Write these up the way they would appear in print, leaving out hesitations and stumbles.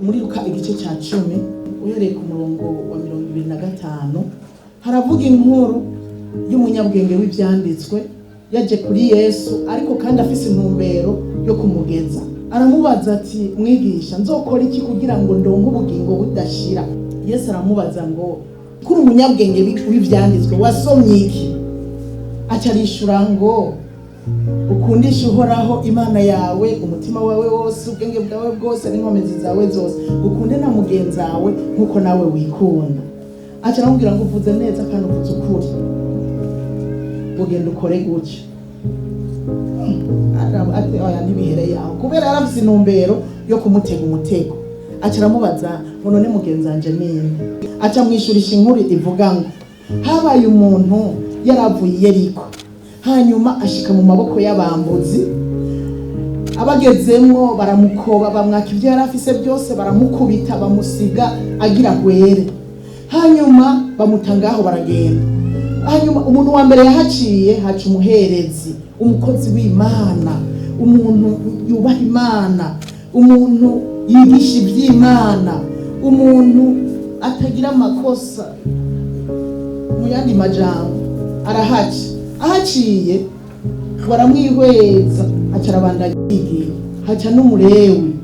Muri Luka igice cya 10, uhereye ku murongo wa 25, haravuga inkuru y'umunyabwenge w'ibyanditswe yaje kuri Yesu, ariko kandi afise intumbero yo kumugeza. Aramubaza ati: "Mwigisha, nzokora iki kugira ngo ndonke ubugingo budashira?" Yesu aramubaza ngo: "Kuri umunyabwenge w'ivyanditswe, wasomye iki?" Aca arishura ngo: "Ukundisha Uhoraho Imana yawe umutima wawe wose, ubwenge bwawe bwose n'inkomezi zawe zose, ukunde na mugenzi wawe nk'uko nawe wikunda." Aca aramubwira ngo: "Uvuze neza kandi uvuze ukuri, ugenda ukore gutyo." Ati: "Oya, ntibihereye aho," kubera yarafise intumbero yo kumutega umutego. Aca aramubaza ngo: "None mugenzi wanje ninde?" Aca mwishurisha inkuru ivuga ngo habaye umuntu yaravuye i Yeriko, hanyuma ashika mu maboko y'abambuzi. Abagezemwo baramukoba, bamwaka ibyo yari afise byose, baramukubita, bamusiga agira hwere, hanyuma bamuta ngaho, baragenda. Hanyuma umuntu wa mbere yahaciye, haca umuherezi, umukozi w'Imana, umuntu yubaha Imana, umuntu yigisha iby'Imana, umuntu atagira amakosa mu yandi majambo. Arahaca, ahaciye baramwihweza, aca arabandanya yigira. Haca n'umurewi.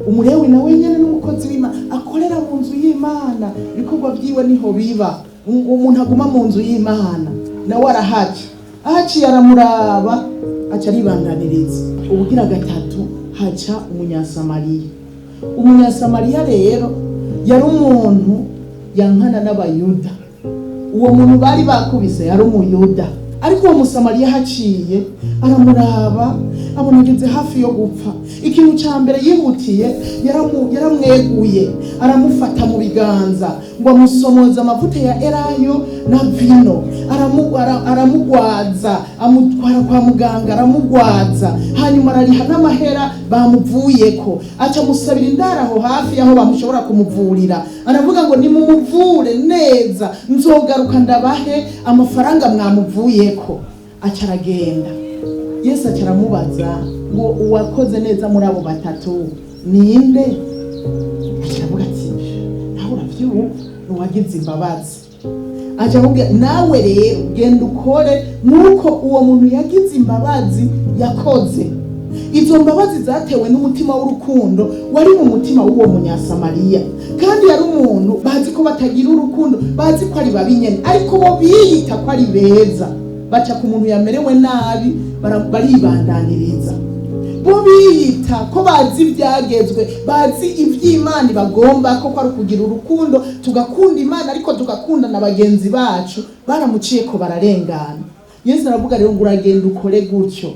Umurewi nawe nyene n'umukozi w'Imana, akorera mu nzu y'Imana, ibikorwa vyiwe niho biba. Umuntu aguma mu nzu y'Imana nawe arahaca, ahaciye aramuraba, aca aribandaniriza. Ubugira gatatu haca umunyasamariya. Umunyasamariya rero yari umuntu yankana n'Abayuda. Uwo muntu bari bakubise yari Umuyuda, ariko uwo Musamariya haciye aramuraba, abona ageze hafi yo gupfa. Ikintu cya mbere yihutiye, yaramweguye, aramufata mu biganza ngo amusomoze amavuta ya elayo na vino, aramugwaza, amutwara kwa muganga, aramugwaza, hanyuma arariha n'amahera bamuvuyeko, aca amusabira indaro aho hafi y'aho bamushobora kumuvurira. Aravuga ngo: "Nimumuvure neza, nzogaruka ndabahe amafaranga mwamuvuyeko." Aca aragenda. Yesu aca aramubaza ngo: "Uwakoze neza muri abo batatu ninde?" Aca aravuga ati: "Nawe uravyumva, nuwagize imbabazi." Aca aramubwira: "Nawe rero genda ukore nk'uko uwo muntu yagize imbabazi yakoze." Izo mbabazi zatewe n'umutima w'urukundo wari mu mutima w'uwo Munyasamariya, kandi yari umuntu bazi ko batagira urukundo, bazi ko ari babi nyene, ariko bo biyita ko ari beza. Baca ku muntu yamerewe nabi, baribandaniriza. Bo biyita ko bazi ibyagezwe, bazi iby'Imana bagomba ko ari ukugira urukundo, tugakunda Imana ariko tugakunda na bagenzi bacu. Baramuciye ko bararengana. Yesu aravuga rero ngo: "Uragenda ukore gutyo."